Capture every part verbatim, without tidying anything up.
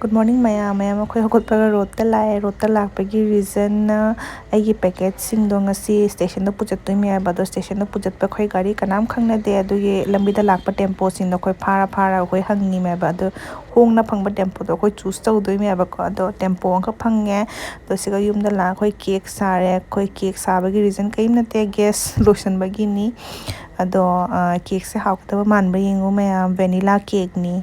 Good morning ꯃꯌꯥꯝ꯫ ꯃꯌꯥꯝ ꯑꯩꯈꯣꯏ ꯍꯧꯒꯠꯄꯒ ꯔꯣꯗꯇ ꯂꯥꯛꯑꯦ꯫ ꯔꯣꯗꯇ ꯂꯥꯛꯄꯒꯤ ꯔꯤꯖꯟꯅ ꯑꯩꯒꯤ ꯄꯦꯀꯦꯠꯁꯤꯡꯗꯣ ꯉꯁꯤ ꯁ꯭ꯇꯦꯁꯟꯗ ꯄꯨꯆꯠꯇꯣꯏꯅꯦ ꯍꯥꯏꯕ꯫ ꯑꯗꯣ ꯁ꯭ꯇꯦꯁꯟꯗ ꯄꯨꯆꯠꯄ ꯑꯩꯈꯣꯏ ꯒꯥꯔꯤ ꯀꯅꯥꯝ ꯈꯪꯅꯗꯦ, ꯑꯗꯨꯒꯤ ꯂꯝꯕꯤꯗ ꯂꯥꯛꯄ ꯇꯦꯝꯄꯣꯁꯤꯡꯗꯣ ꯑꯩꯈꯣꯏ ꯐꯥꯔ ꯐꯥꯔ ꯑꯩꯈꯣꯏ ꯍꯪꯉꯤꯃꯦꯕ꯫ ꯑꯗꯣ ꯍꯣꯡꯅ ꯐꯪꯕ ꯇꯦꯝꯄꯣꯗꯣ ꯑꯩꯈꯣꯏ ꯆꯨꯁ ꯇꯧꯗꯣꯏꯅꯦꯕꯀꯣ꯫ ꯑꯗꯣ ꯇꯦꯝꯄꯣ ꯑꯃꯈꯛ ꯐꯪꯉꯦ꯫ ꯑꯗꯣ ꯁꯤꯒ ꯌꯨꯝꯗ ꯂꯥꯛꯑ ꯑꯩꯈꯣꯏ ꯀꯦꯛ ꯁꯥꯔꯦ꯫ ꯑꯩꯈꯣꯏ ꯀꯦꯛ ꯁꯥꯕꯒꯤ ꯔꯤꯖꯟ ꯀꯔꯤꯝ ꯅꯠꯇꯦ, ꯒ꯭ꯌꯥꯁ ꯂꯣꯏꯁꯟꯕꯒꯤꯅꯤ꯫ ꯑꯗꯣ ꯀꯦꯛꯁꯦ ꯍꯥꯎꯒꯗꯕ ꯃꯥꯟꯕ ꯌꯦꯡꯉꯨ ꯃꯌꯥꯝ, ꯚꯦꯅꯤꯂꯥ ꯀꯦꯛꯅꯤ꯫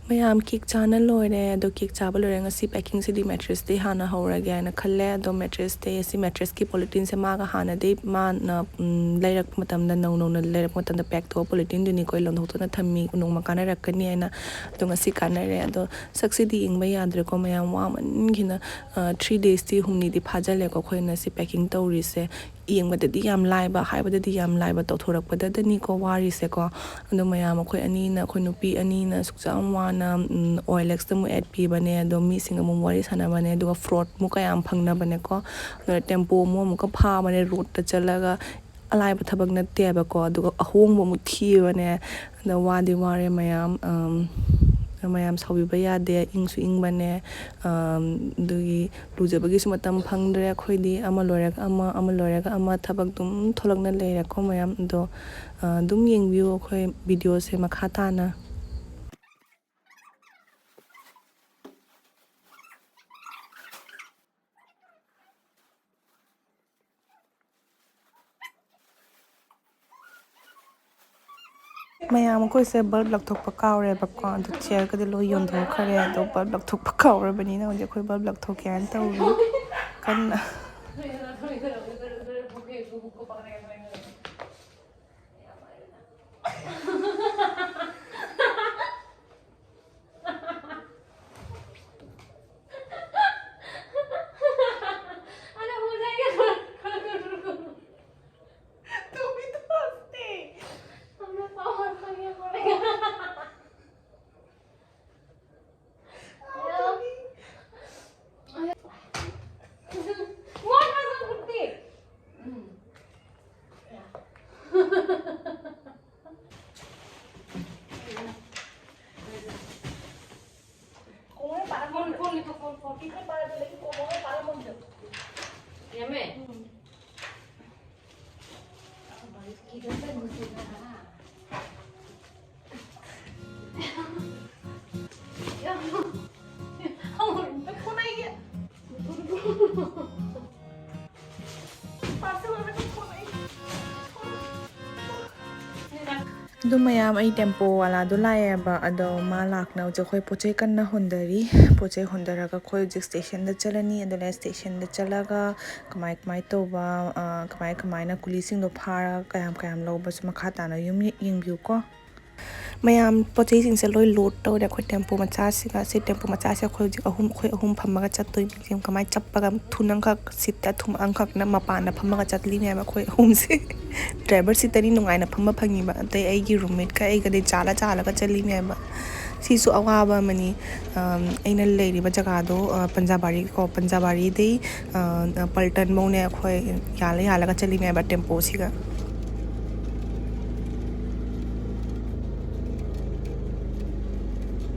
ꯃꯌꯥꯝ ꯀꯦꯛ ꯆꯥꯅ ꯂꯣꯏꯔꯦ꯫ ꯑꯗꯣ ꯀꯦꯛ ꯆꯥꯕ ꯂꯣꯏꯔꯦ꯫ ꯉꯁꯤ ꯄꯦꯛꯀꯤꯡꯁꯤꯗꯤ ꯃꯦꯇ꯭ꯔꯦꯁꯇꯩ ꯍꯥꯟꯅ ꯍꯧꯔꯒꯦ ꯍꯥꯏꯅ ꯈꯜꯂꯦ꯫ ꯑꯗꯣ ꯃꯦꯇ꯭ꯔꯦꯁꯇꯩ, ꯑꯁꯤ ꯃꯦꯇ꯭ꯔꯦꯁꯀꯤ ꯄꯣꯂꯤꯊꯤꯟꯁꯦ ꯃꯥꯒ ꯍꯥꯟꯅꯗꯤ ꯃꯥꯅ, ꯎꯝ, ꯂꯩꯔꯛꯄ ꯃꯇꯝꯗ, ꯅꯧ ꯅꯧꯅ ꯂꯩꯔꯛꯄ ꯃꯇꯝꯗ ꯄꯦꯛ ꯇꯧꯕ ꯄꯣꯂꯤꯊꯤꯟꯗꯨꯅꯤꯀꯣ ꯑꯩ ꯂꯪꯊꯣꯛꯇꯅ ꯊꯝꯃꯤ, ꯅꯣꯡꯃ ꯀꯥꯟꯅꯔꯛꯀꯅꯤ ꯍꯥꯏꯅ꯫ ꯑꯗꯣ ꯉꯁꯤ ꯀꯥꯟꯅꯔꯦ꯫ ꯑꯗꯣ ꯁꯛꯁꯤꯗꯤ ꯌꯦꯡꯕ ꯌꯥꯗ꯭ꯔꯦꯀꯣ ꯃꯌꯥꯝ, ꯋꯥꯃꯟꯈꯤꯅ꯫ ꯊ꯭ꯔꯤ ꯗꯦꯖꯇꯤ, ꯍꯨꯝꯅꯤꯗꯤ ꯐꯥꯖꯜꯂꯦꯀꯣ ꯑꯩꯈꯣꯏꯅ ꯁꯤ ꯄꯦꯛꯀꯤꯡ ꯇꯧꯔꯤꯁꯦ꯫ ꯌꯦꯡꯕꯗꯗꯤ ꯌꯥꯝ ꯂꯥꯏꯕ, ꯍꯥꯏꯕꯗꯗꯤ ꯌꯥꯝ ꯂꯥꯏꯕ, ꯇꯧꯊꯣꯔꯛꯄꯗꯗꯅꯤꯀꯣ ꯋꯥꯔꯤꯁꯦꯀꯣ꯫ ꯑꯗꯣ ꯃꯌꯥꯝ, ꯑꯩꯈꯣꯏ ꯑꯅꯤꯅ, ꯑꯩꯈꯣꯏ ꯅꯨꯄꯤ ꯑꯅꯤꯅ ꯑꯁꯨꯛ ꯌꯥꯝ ꯋꯥꯅ, ꯎꯝ, ꯑꯣ ꯑꯦꯜ ꯑꯦꯛꯁꯇ ꯑꯃꯨꯛ ꯑꯦꯗ ꯄꯤꯕꯅꯦ, ꯑꯗꯣ ꯃꯤꯁꯤꯡ ꯑꯃꯨꯛ ꯋꯥꯔꯤ ꯁꯥꯟꯅꯕꯅꯦ, ꯑꯗꯨꯒ ꯐ꯭ꯔꯣꯠꯃꯨꯛ ꯀꯌꯥꯝ ꯐꯪꯅꯕꯅꯦꯀꯣ꯫ ꯑꯗꯨꯅ ꯇꯦꯝꯄꯣ ꯑꯃꯨꯛ ꯑꯃꯨꯛꯀ ꯐꯥꯕꯅꯦ, ꯔꯣꯗꯇ ꯆꯠꯂꯒ, ꯑꯂꯥꯏꯕ ꯊꯕꯛ ꯅꯠꯇꯦꯕꯀꯣ꯫ ꯑꯗꯨꯒ ꯑꯍꯣꯡꯕ ꯑꯃꯨꯛ ꯊꯤꯕꯅꯦ꯫ ꯑꯗ ꯋꯥꯗꯤ ꯋꯥꯔꯦ ꯃꯌꯥꯝ, ꯑꯝ, ꯃꯌꯥꯝ ꯁꯥꯎꯕꯤꯕ ꯌꯥꯗꯦ, ꯏꯪꯁꯨ ꯏꯪꯕꯅꯦ꯫ ꯑꯝ, ꯑꯗꯨꯒꯤ ꯂꯨꯖꯕꯒꯤꯁꯨ ꯃꯇꯝ ꯐꯪꯗ꯭ꯔꯦ ꯑꯩꯈꯣꯏꯗꯤ꯫ ꯑꯃ ꯂꯣꯏꯔꯒ ꯑꯃ, ꯑꯃ ꯂꯣꯏꯔꯒ ꯑꯃ, ꯊꯕꯛ ꯑꯗꯨꯝ ꯊꯣꯛꯂꯛꯅ ꯂꯩꯔꯦꯀꯣ ꯃꯌꯥꯝ꯫ ꯑꯗꯣ, ꯑ, ꯑꯗꯨꯝ ꯌꯦꯡꯕꯤꯌꯨ ꯑꯩꯈꯣꯏ ꯚꯤꯗꯤꯑꯣꯁꯦ ꯃꯈꯥ ꯇꯥꯅ꯫ ꯃꯌꯥꯝ, ꯑꯩꯈꯣꯏꯁꯦ ꯕꯜꯕ ꯂꯧꯊꯣꯛꯄ ꯀꯥꯎꯔꯦꯕꯀꯣ꯫ ꯑꯗꯣ ꯆꯤꯌꯔꯒꯗꯤ ꯂꯣꯏ ꯌꯣꯟꯊꯣꯛꯈ꯭ꯔꯦ꯫ ꯑꯗꯣ ꯕꯜꯕ ꯂꯧꯊꯣꯛꯄ ꯀꯥꯎꯔꯕꯅꯤꯅ ꯍꯧꯖꯤꯛ ꯑꯩꯈꯣꯏ ꯕꯜꯕ ꯂꯧꯊꯣꯛꯀꯦ ꯍꯥꯏꯅ ꯇꯧꯔꯤ ꯀꯟꯅ꯫ ꯑꯗꯨ ꯃꯌꯥꯝ, ꯑꯩ ꯇꯦꯝꯄꯣ ꯋꯥꯂꯥꯗꯣ ꯂꯥꯛꯑꯦꯕ꯫ ꯑꯗꯣ ꯃꯥ ꯂꯥꯛꯅꯕꯁꯦ ꯑꯩꯈꯣꯏ ꯄꯣꯠ ꯆꯩ ꯀꯟꯅ ꯍꯣꯟꯗꯔꯤ꯫ ꯄꯣꯠ ꯆꯩ ꯍꯣꯟꯗꯔꯒ ꯑꯩꯈꯣꯏ ꯍꯧꯖꯤꯛ ꯁ꯭ꯇꯦꯁꯟꯗ ꯆꯠꯂꯅꯤ꯫ ꯑꯗꯨꯅ ꯁ꯭ꯇꯦꯁꯟꯗ ꯆꯠꯂꯒ ꯀꯃꯥꯏ ꯀꯃꯥꯏ ꯇꯧꯕ, ꯑ, ꯀꯃꯥꯏ ꯀꯃꯥꯏꯅ ꯀꯨꯂꯤꯁꯤꯡꯗꯣ ꯐꯥꯔꯒ ꯀꯌꯥꯝ ꯀꯌꯥꯝ ꯂꯧꯕꯁꯨ ꯃꯈꯥ ꯇꯥꯅ ꯌꯨꯝ ꯌꯦꯡꯕꯤꯌꯨꯀꯣ꯫ ꯃꯌꯥꯝ ꯄꯣꯠ ꯆꯩꯁꯤꯡꯁꯦ ꯂꯣꯏ ꯂꯣꯗ ꯇꯧꯔꯦ ꯑꯩꯈꯣꯏ ꯇꯦꯝꯄꯣ ꯃꯆꯥꯁꯤꯒ꯫ ꯁꯤ ꯇꯦꯝꯄꯣ ꯃꯆꯥꯁꯦ ꯑꯩꯈꯣꯏ ꯍꯧꯖꯤꯛ ꯑꯍꯨꯝ, ꯑꯩꯈꯣꯏ ꯑꯍꯨꯝ ꯐꯝꯃꯒ ꯆꯠꯇꯣꯏꯅꯤ꯫ ꯌꯦꯡꯉꯨ ꯀꯃꯥꯏꯅ ꯆꯞꯄꯒ ꯊꯨꯅ ꯑꯃꯈꯛ ꯁꯤꯠꯇ ꯊꯨꯝ ꯑꯃꯈꯛꯅ ꯃꯄꯥꯟꯗ ꯐꯝꯃꯒ ꯆꯠꯂꯤꯅꯦꯕ ꯑꯩꯈꯣꯏ ꯑꯍꯨꯝꯁꯦ꯫ ꯗ꯭ꯔꯥꯏꯚꯔ ꯁꯤꯠꯇꯅꯤ ꯅꯨꯡꯉꯥꯏꯅ ꯐꯝꯕ ꯐꯪꯉꯤꯕ, ꯑꯇꯩ ꯑꯩꯒꯤ ꯔꯨꯝꯃꯦꯠꯀ ꯑꯩꯒꯗꯤ ꯆꯥꯜꯂ ꯆꯥꯜꯂꯒ ꯆꯠꯂꯤꯅꯦꯕ꯫ ꯁꯤꯁꯨ ꯑꯋꯥꯕ ꯑꯃꯅꯤ꯫ ꯑꯝ, ꯑꯩꯅ ꯂꯩꯔꯤꯕ ꯖꯒꯥꯗꯣ, ꯑ, ꯄꯟꯖꯥꯕꯥꯔꯤ ꯀꯣ, ꯄꯟꯖꯥꯕꯥꯔꯤꯗꯩ, ꯑ, ꯄꯜꯇꯟꯐꯧꯅꯦ ꯑꯩꯈꯣꯏ ꯌꯥꯜꯂ ꯌꯥꯜꯂꯒ ꯆꯠꯂꯤꯅꯦꯕ ꯇꯦꯝꯄꯣꯁꯤꯒ꯫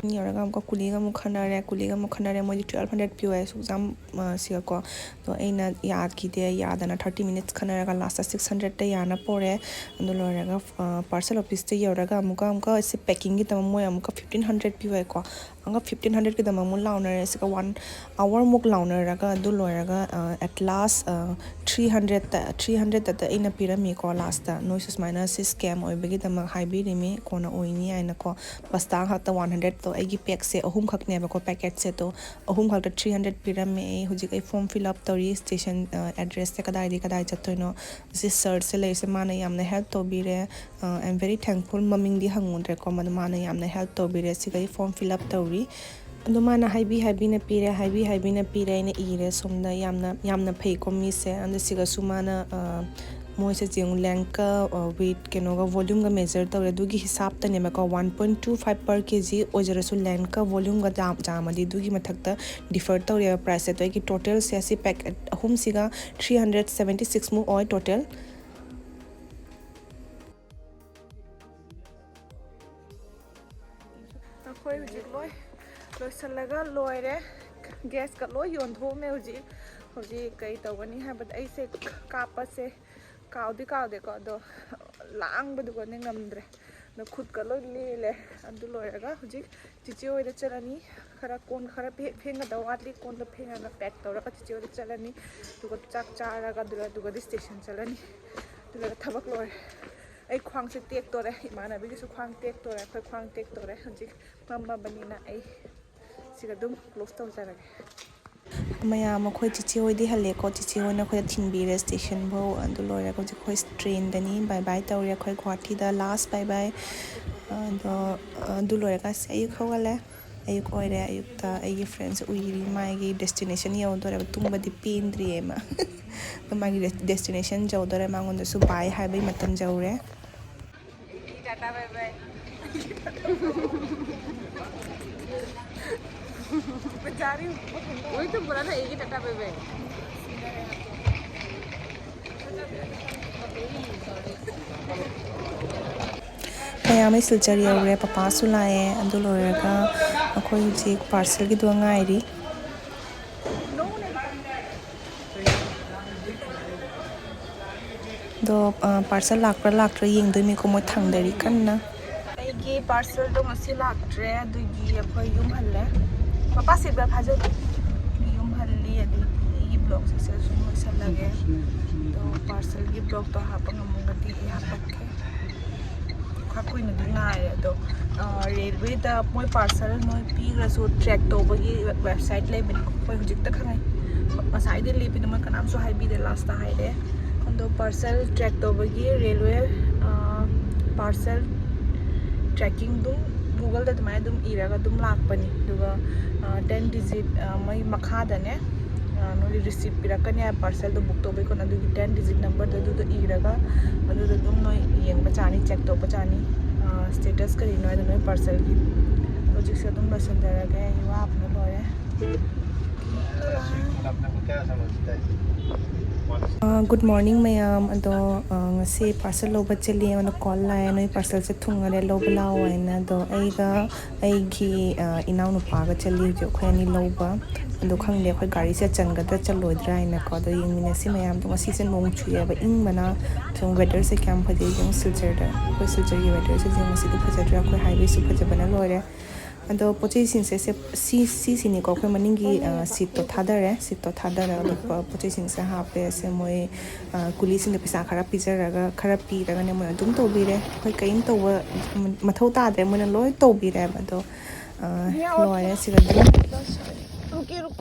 ꯌꯧꯔꯒ ꯑꯃꯨꯛꯀ ꯀꯨꯂꯤꯒ ꯑꯃꯨꯛ ꯈꯟꯅꯔꯦ, ꯀꯨꯂꯤꯒ ꯑꯃꯨꯛ ꯈꯟꯅꯔꯦ꯫ ꯃꯣꯏꯗꯤ twelve hundred ꯄꯤꯌꯣ ꯍꯥꯏ, ꯑꯁꯨꯛ ꯌꯥꯝ, ꯑ, ꯁꯤꯒꯀꯣ꯫ ꯑꯗꯣ ꯑꯩꯅ ꯌꯥꯈꯤꯗꯦ, ꯌꯥꯗꯅ thirty minutes ꯈꯟꯅꯔꯒ ꯂꯥꯁꯇ six hundredꯇ ꯌꯥꯅ ꯄꯣꯔꯦ꯫ ꯑꯗꯨ ꯂꯣꯏꯔꯒ, ꯑ, ꯄꯥꯔꯁꯦꯜ ꯑꯣꯐꯤꯁꯇ ꯌꯧꯔꯒ ꯑꯃꯨꯛꯀ, ꯑꯃꯨꯛꯀ ꯁꯤ ꯄꯦꯀꯤꯡꯒꯤꯗꯃꯛ ꯃꯣꯏ ꯑꯃꯨꯛꯀ fifteen hundred ꯄꯤꯌꯣ ꯍꯥꯏꯀꯣ꯫ ꯑꯃꯨꯛꯀ fifteen hundredꯀꯤꯗꯃꯛ ꯑꯃꯨꯛ ꯂꯥꯎꯅꯔꯦ꯫ ꯁꯤꯒ one hour ꯃꯨꯛ ꯂꯥꯎꯅꯔꯒ ꯑꯗꯨ ꯂꯣꯏꯔꯒ, ꯑ, at last, ꯑ, three hundredꯇ, three hundredꯇ ꯑꯩꯅ ꯄꯤꯔꯝꯃꯤꯀꯣ ꯂꯥꯁꯇ꯫ ꯅꯣꯏꯁꯨ ꯁꯨꯃꯥꯏꯅ ꯁꯤ scam ꯑꯣꯏꯕꯒꯤꯗꯃꯛ ꯍꯥꯏꯕꯤꯔꯤꯃꯤ, ꯀꯣꯟꯅ ꯑꯣꯏꯅꯤ ꯍꯥꯏꯅꯀꯣ꯫ ꯕꯁꯇꯥ ꯈꯛꯇ one hundredꯇꯣ, ꯑꯩꯒꯤ ꯄꯦꯛꯁꯦ ꯑꯍꯨꯝꯈꯛꯅꯦꯕꯀꯣ, ꯄꯦꯀꯦꯠꯁꯦ꯫ ꯑꯗꯣ ꯑꯍꯨꯝꯈꯛꯇ three hundred ꯄꯤꯔꯝꯃꯦ꯫ ꯑꯩ ꯍꯧꯖꯤꯛ ꯑꯩ form fill up ꯇꯧꯔꯤ, ꯁ꯭ꯇꯦꯁꯟ, ꯑ, ꯑꯦꯗ꯭ꯔꯦꯁꯁꯦ ꯀꯗꯥꯏꯗꯒꯤ ꯀꯗꯥꯏ ꯆꯠꯇꯣꯏꯅꯣ꯫ ꯁꯤ ꯁꯔꯁꯦ ꯂꯩꯔꯤꯁꯦ, ꯃꯥꯅ ꯌꯥꯝꯅ help ꯇꯧꯕꯤꯔꯦ꯫ ꯑ, I am very thankful꯫ ꯃꯃꯤꯡꯗꯤ ꯍꯪꯉꯨꯗ꯭ꯔꯦꯀꯣ, ꯃꯗꯣ ꯃꯥꯅ ꯌꯥꯝꯅ help ꯇꯧꯕꯤꯔꯦ꯫ ꯁꯤꯒ ꯑꯩ form fill up ꯇꯧꯔꯤ꯫ ꯑꯗꯣ ꯃꯥꯅ ꯍꯥꯏꯕꯤ ꯍꯥꯏꯕꯤꯅ ꯄꯤꯔꯦ, ꯍꯥꯏꯕꯤ ꯍꯥꯏꯕꯤꯅ ꯄꯤꯔꯦ, ꯑꯩꯅ ꯏꯔꯦ ꯁꯣꯝꯗ꯫ ꯌꯥꯝꯅ, ꯌꯥꯝꯅ ꯐꯩꯀꯣ ꯃꯤꯁꯦ꯫ ꯑꯗꯣ ꯁꯤꯒꯁꯨ ꯃꯥꯅ, ꯑ, ꯃꯣꯏꯁꯦ ꯌꯦꯡꯉꯨ, lengthꯀ, ꯑ, width, ꯀꯩꯅꯣꯒ, volumeꯒ measure ꯇꯧꯔꯦ꯫ ꯑꯗꯨꯒꯤ ꯍꯤꯁꯥꯞꯇꯅꯦꯕꯀꯣ, one point two five per K G ꯑꯣꯏꯖꯔꯁꯨ, lengthꯀ volumeꯒ ꯆꯥꯝ-, ꯆꯥꯝꯃꯗꯤ ꯑꯗꯨꯒꯤ ꯃꯊꯛꯇ differ ꯇꯧꯔꯦꯕ priceꯁꯦ꯫ ꯑꯗꯣ ꯑꯩꯒꯤ totalꯁꯦ ꯑꯁꯤ packet ꯑꯍꯨꯝꯁꯤꯒ three hundred seventy six ꯃꯨꯛ ꯑꯣꯏ total꯫ ꯑꯩꯈꯣꯏ ꯍꯧꯖꯤꯛ ꯂꯣꯏ ꯂꯣꯏꯁꯤꯜꯂꯒ ꯂꯣꯏꯔꯦ꯫ ꯒꯦꯁꯀ ꯂꯣꯏ ꯌꯣꯟꯊꯣꯛꯑꯝꯃꯦ꯫ ꯍꯧꯖꯤꯛ ꯍꯧꯖꯤꯛ ꯀꯩ ꯇꯧꯒꯅꯤ ꯍꯥꯏꯕꯗ, ꯑꯩꯁꯦ ꯀꯥꯞꯄꯁꯦ ꯀꯥꯎꯗꯤ ꯀꯥꯎꯗꯦꯀꯣ, ꯑꯗꯣ ꯂꯥꯡꯕꯗꯨꯒꯅꯦ ꯉꯝꯗ꯭ꯔꯦ꯫ ꯑꯗꯣ ꯈꯨꯠꯀ ꯂꯣꯏ ꯂꯦꯜꯂꯦ꯫ ꯑꯗꯨ ꯂꯣꯏꯔꯒ ꯍꯧꯖꯤꯛ ꯆꯤꯆꯦ ꯍꯣꯏꯗ ꯆꯠꯂꯅꯤ꯫ ꯈꯔ ꯀꯣꯟ ꯈꯔ ꯐꯦꯡ- ꯐꯦꯡꯒꯗꯕ ꯋꯥꯠꯂꯤ, ꯀꯣꯟꯗꯣ ꯐꯦꯡꯉꯒ ꯄꯦꯛ ꯇꯧꯔꯒ ꯆꯤꯆꯦ ꯍꯣꯏꯗ ꯆꯠꯂꯅꯤ꯫ ꯑꯗꯨꯒ ꯆꯥꯛ ꯆꯥꯔꯒ ꯑꯗꯨꯗ ꯑꯗꯨꯒꯗꯤ ꯁ꯭ꯇꯦꯁꯟ ꯆꯠꯂꯅꯤ꯫ ꯑꯗꯨꯒ ꯊꯕꯛ ꯂꯣꯏꯔꯦ꯫ ꯑꯩ ꯈ꯭ꯋꯥꯡꯁꯦ ꯇꯦꯛꯇꯣꯔꯦ, ꯏꯃꯥꯟꯅꯕꯤꯒꯤꯁꯨ ꯈ꯭ꯋꯥꯡ ꯇꯦꯛꯇꯣꯔꯦ꯫ ꯑꯩꯈꯣꯏ ꯈ꯭ꯋꯥꯡ ꯇꯦꯛꯇꯣꯔꯦ꯫ ꯍꯧꯖꯤꯛ ꯃꯝꯃꯕꯅꯤꯅ ꯑꯩ ꯁꯤꯒ ꯑꯗꯨꯝ ꯀ꯭ꯂꯣꯁ ꯇꯧꯖꯔꯒꯦ꯫ ꯃꯌꯥꯝ ꯑꯩꯈꯣꯏ ꯆꯤꯆꯦ ꯍꯣꯏꯗꯤ ꯍꯜꯂꯦꯀꯣ꯫ ꯆꯤꯆꯦ ꯍꯣꯏꯅ ꯑꯩꯈꯣꯏꯗ ꯊꯤꯟꯕꯤꯔꯦ ꯁ꯭ꯇꯦꯁꯟꯐꯥꯎ꯫ ꯑꯗꯨ ꯂꯣꯏꯔꯒ ꯍꯧꯖꯤꯛ ꯑꯩꯈꯣꯏ ꯇ꯭ꯔꯦꯟꯗꯅꯤ꯫ ꯕꯥꯏ ꯕꯥꯏ ꯇꯧꯔꯦ ꯑꯩꯈꯣꯏ ꯒꯨꯍꯥꯇꯤꯗ꯫ ꯂꯥꯁ ꯕꯥꯏ ꯕꯥꯏ꯫ ꯑꯗꯣ ꯑꯗꯨ ꯂꯣꯏꯔꯒ ꯑꯁ ꯑꯌꯨꯛ ꯍꯧꯒꯠꯂꯦ꯫ ꯑꯌꯨꯛ ꯑꯣꯏꯔꯦ꯫ ꯑꯌꯨꯛꯇ ꯑꯩꯒꯤ ꯐ꯭ꯔꯦꯟꯁꯦ ꯎꯏꯔꯤ꯫ ꯃꯥꯒꯤ ꯗꯦꯁꯇꯤꯅꯦꯁꯟ ꯌꯧꯗꯣꯔꯦꯕ꯫ ꯇꯨꯝꯕꯗꯤ ꯄꯦꯟꯗ꯭ꯔꯤꯌꯦ ꯃꯥ꯫ ꯑꯗꯣ ꯃꯥꯒꯤ ꯗꯦꯁꯇꯤꯅꯦꯁꯟ ꯌꯧꯗꯣꯔꯦ꯫ ꯃꯉꯣꯟꯗꯁꯨ ꯕꯥꯏ ꯍꯥꯏꯕꯒꯤ ꯃꯇꯝ ꯌꯧꯔꯦ꯫ ꯇꯥꯇꯥ ꯕꯥꯏ ꯕꯥꯏ꯫ ꯃꯌꯥꯝ, ꯑꯩ ꯁꯤꯜꯆꯔ ꯌꯧꯔꯦ, ꯄꯄꯥꯁꯨ ꯂꯥꯛꯑꯦ꯫ ꯑꯗꯨ ꯂꯣꯏꯔꯒ ꯑꯩꯈꯣꯏ ꯍꯧꯖꯤꯛ ꯄꯥꯔꯁꯦꯜꯒꯤꯗꯣ ꯉꯥꯏꯔꯤ꯫ ꯑꯗꯣ, ꯑ, ꯄꯥꯔꯁꯦꯜ ꯂꯥꯛꯄ꯭ꯔꯥ ꯂꯥꯛꯇ꯭ꯔꯥ ꯌꯦꯡꯗꯣꯏꯅꯤꯀꯣ, ꯃꯣꯏ ꯊꯥꯡꯗꯔꯤ ꯀꯟꯅ꯫ ꯑꯩꯒꯤ ꯄꯥꯔꯁꯦꯜꯗꯣ ꯉꯁꯤ ꯂꯥꯛꯇ꯭ꯔꯦ, ꯑꯗꯨꯒꯤ ꯑꯩꯈꯣꯏ ꯌꯨꯝ ꯍꯜꯂꯦ꯫ ꯃꯄꯥ ꯁꯤꯠꯕꯦꯜ ꯐꯥꯖꯜꯂꯨ꯫ ꯌꯨꯝ ꯍꯜꯂꯤ, ꯑꯗꯨꯒꯤ ꯑꯩꯒꯤ ꯕ꯭ꯂꯣꯒꯁꯦ ꯁꯤꯗ ꯁꯨꯝ ꯂꯣꯏꯁꯜꯂꯒꯦ꯫ ꯑꯗꯣ ꯄꯥꯔꯁꯦꯜꯒꯤ ꯕ꯭ꯂꯣꯒꯇꯣ ꯍꯥꯞꯄ ꯉꯝꯃꯒꯗꯤ ꯑꯩ ꯍꯥꯞꯄꯛꯀꯦ꯫ ꯈꯔ ꯀꯨꯏꯅꯗꯤ ꯉꯥꯏꯔꯦ, ꯑꯗꯣ, ꯑ, ꯔꯦꯜꯋꯦꯗ ꯃꯣꯏ ꯄꯥꯔꯁꯦꯜ ꯅꯣꯏ ꯄꯤꯈ꯭ꯔꯁꯨ ꯇ꯭ꯔꯦꯛ ꯇꯧꯕꯒꯤ ꯋꯦꯕꯁꯥꯏꯠ ꯂꯩꯕꯅꯤ꯫ ꯑꯩꯈꯣꯏ ꯍꯧꯖꯤꯛꯇ ꯈꯪꯉꯦ꯫ ꯉꯁꯥꯏꯗꯤ ꯂꯦꯞꯄꯤꯗꯣ ꯃꯣꯏ ꯀꯅꯥꯝꯁꯨ ꯍꯥꯏꯕꯤꯗꯦ, ꯂꯥꯁꯇ ꯍꯥꯏꯔꯦ꯫ ꯑꯗꯣ ꯄꯥꯔꯁꯦꯜ ꯇ꯭ꯔꯦꯛ ꯇꯧꯕꯒꯤ ꯔꯦꯜꯋꯦ, ꯑ, ꯄꯥꯔꯁꯦꯜ ꯇ꯭ꯔꯦꯛꯀꯤꯡ ꯑꯗꯨꯝ Google-ꯗ ꯑꯗꯨꯃꯥꯏꯅ ꯑꯗꯨꯝ ꯏꯔꯒ ꯑꯗꯨꯝ ꯂꯥꯛꯄꯅꯤ꯫ ꯑꯗꯨꯒ, ꯑ, ten digit, ꯑ, ꯃꯣꯏ ꯃꯈꯥꯗꯅꯦ, ꯑ, ꯅꯣꯏꯒꯤ ꯔꯤꯁꯤꯞ ꯄꯤꯔꯛꯀꯅꯤ ꯍꯥꯏꯕ ꯄꯥꯔꯁꯦꯜꯗꯣ ꯕꯨꯛ ꯇꯧꯕꯩ꯫ ꯀꯣꯟꯅ ꯑꯗꯨꯒꯤ ten digit number-ꯗꯣ ꯑꯗꯨꯗꯣ ꯏꯔꯒ ꯑꯗꯨꯗ ꯑꯗꯨꯝ ꯅꯣꯏ ꯌꯦꯡꯕ ꯆꯥꯅꯤ, ꯆꯦꯛ ꯇꯧꯕ ꯆꯥꯅꯤ꯫ ꯑ, status ꯀꯔꯤꯅꯣ ꯍꯥꯏꯗꯣ ꯅꯣꯏ ꯄꯥꯔꯁꯦꯜꯒꯤ꯫ ꯍꯧꯖꯤꯛꯁꯦ ꯑꯗꯨꯝ ꯂꯣꯏꯁꯤꯟꯖꯔꯒꯦ, ꯑꯩ ꯋꯥꯕꯅ ꯂꯣꯏꯔꯦ꯫ Good morning ꯃꯌꯥꯝ꯫ ꯑꯗꯣ, ꯑ, ꯉꯁꯤ parcel ꯂꯧꯕ ꯆꯠꯂꯤ꯫ ꯑꯩꯉꯣꯟꯗ call ꯂꯥꯛꯑꯦ, "ꯅꯣꯏ parcelꯁꯦ ꯊꯨꯡꯉꯔꯦ, ꯂꯧꯕ ꯂꯥꯛꯑꯣ" ꯍꯥꯏꯅ꯫ ꯑꯗꯣ ꯑꯩꯒ ꯑꯩꯒꯤ, ꯑ, ꯏꯅꯥꯎꯅꯨꯄꯥꯒ ꯆꯠꯂꯤ ꯍꯧꯖꯤꯛ ꯑꯩꯈꯣꯏ ꯑꯅꯤ ꯂꯧꯕ꯫ ꯑꯗꯣ ꯈꯪꯗꯦ ꯑꯩꯈꯣꯏ ꯒꯥꯔꯤꯁꯦ ꯆꯟꯒꯗ꯭ꯔꯥ ꯆꯜꯂꯣꯏꯗ꯭ꯔꯥ ꯍꯥꯏꯅꯀꯣ꯫ ꯑꯗꯣ ꯌꯦꯡꯃꯤꯟꯅꯁꯤ ꯃꯌꯥꯝꯗꯣ꯫ ꯉꯁꯤꯁꯦ ꯅꯣꯡ ꯆꯨꯏꯌꯦꯕ, ꯏꯪꯕꯅ꯫ ꯁꯨꯝ weatherꯁꯦ ꯀꯌꯥꯝ ꯐꯖꯩ ꯌꯦꯡꯉꯨ ꯁꯤꯜꯆꯔꯗ꯫ ꯑꯩꯈꯣꯏ ꯁꯤꯜꯆꯔꯒꯤ weatherꯁꯦ ꯌꯦꯡꯉꯨ, ꯉꯁꯤꯗꯤ ꯐꯖꯗ꯭ꯔꯥ? ꯑꯩꯈꯣꯏ highwayꯁꯨ ꯐꯖꯕꯅ ꯂꯣꯏꯔꯦ꯫ ꯑꯗꯣ ꯄꯣꯠ ꯆꯩꯁꯤꯡꯁꯦ ꯁꯦ-, ꯁꯤ, ꯁꯤꯁꯤꯅꯤꯀꯣ ꯑꯩꯈꯣꯏ ꯃꯅꯤꯡꯒꯤ, ꯑ, seatꯇꯣ ꯊꯥꯗꯔꯦ꯫ Seatꯇꯣ ꯊꯥꯗꯔꯒ ꯑꯇꯣꯞꯄ ꯄꯣꯠ ꯆꯩꯁꯤꯡꯁꯦ ꯍꯥꯞꯄꯦ꯫ ꯁꯦ ꯃꯣꯏ, ꯑ, ꯀꯨꯂꯤꯁꯤꯡꯗ ꯄꯩꯁꯥ ꯈꯔ ꯄꯤꯖꯔꯒ, ꯈꯔ ꯄꯤꯔꯒꯅꯦ ꯃꯣꯏ ꯑꯗꯨꯝ ꯇꯧꯕꯤꯔꯦ꯫ ꯑꯩꯈꯣꯏ ꯀꯔꯤꯝ ꯇꯧꯕ ꯃꯊꯧ ꯇꯥꯗ꯭ꯔꯦ, ꯃꯣꯏꯅ ꯂꯣꯏ ꯇꯧꯕꯤꯔꯦꯕ꯫ ꯑꯗꯣ, ꯑ, ꯂꯣꯏꯔꯦ ꯁꯤꯒ ꯑꯗꯨꯝ꯫ रुकिए, रुक।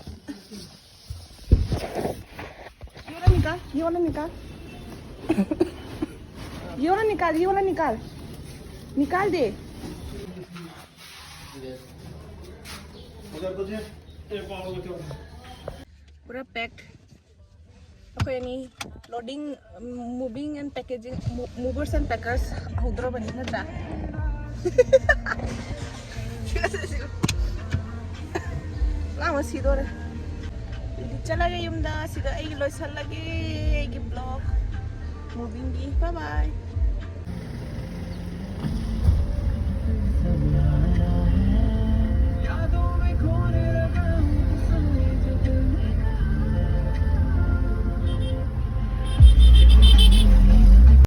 ये वाला निकाल, ये वाला निकाल। ये वाला निकाल, ये वाला निकाल। निकाल दे। पूरा packed। ꯑꯩꯈꯣꯏ ꯑꯅꯤ loading, moving and packaging, mo-, movers and packers ꯍꯧꯗ꯭ꯔꯕꯅꯤ ꯅꯠꯇ꯭ꯔꯥ? ꯂꯥꯡꯕ ꯁꯤꯗꯣꯔꯦ꯫ ꯑꯗꯨꯗꯤ ꯆꯠꯂꯒꯦ ꯌꯨꯝꯗ꯫ ꯁꯤꯗ ꯑꯩꯒꯤ ꯂꯣꯏꯁꯜꯂꯒꯦ, ꯑꯩꯒꯤ vlog movingꯒꯤ꯫ Bye bye꯫